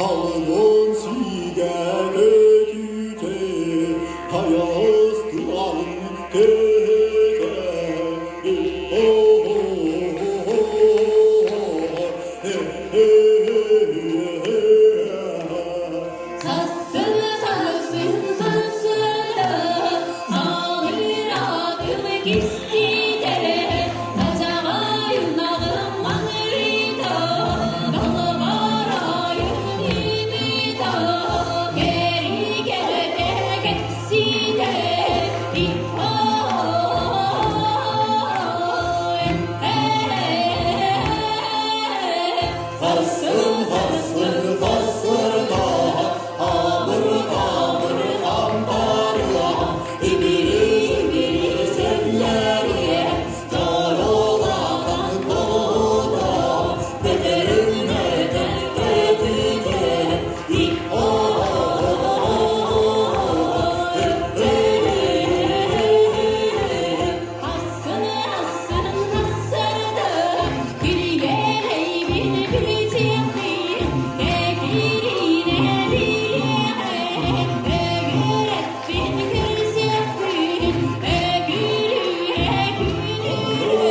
Алгын сигэ көтүтэ, Хайастыан көтө. Сассыны сассыны Аҕыратым кистиде, Сачаҕайнаҕым маҥырыта, Далбарайым имита, Кэригэтэ кэпсиде, Хассın хассın хассырда, Абыр абыр амтарла, İbiri ibiri selleriye, Car olakan koda, Teterine tetite, İp o Ассыны ассыны ассырды, Билгэлейбин билтиэхпин, Кэкириинэ билиэҕэ, Өгүрэппин көрсүөхпүн, Өгүрүө күнүрү,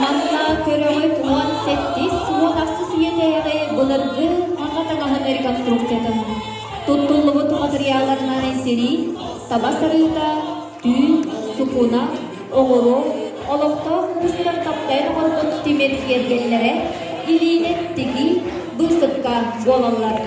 Манна көрөҕүт 18 уон ахсыс үйэтээҕи былыргы саха таҥаһын реконструкциятын туттуллубут матырыйаалларынан сирии, таба сарыыта, түүн, сукуна, оҕуруо, олохтоох уустар таптайан оҥорбут тимир киэргэллэрэ, илиинэн тигии, быысыпка буолаллар.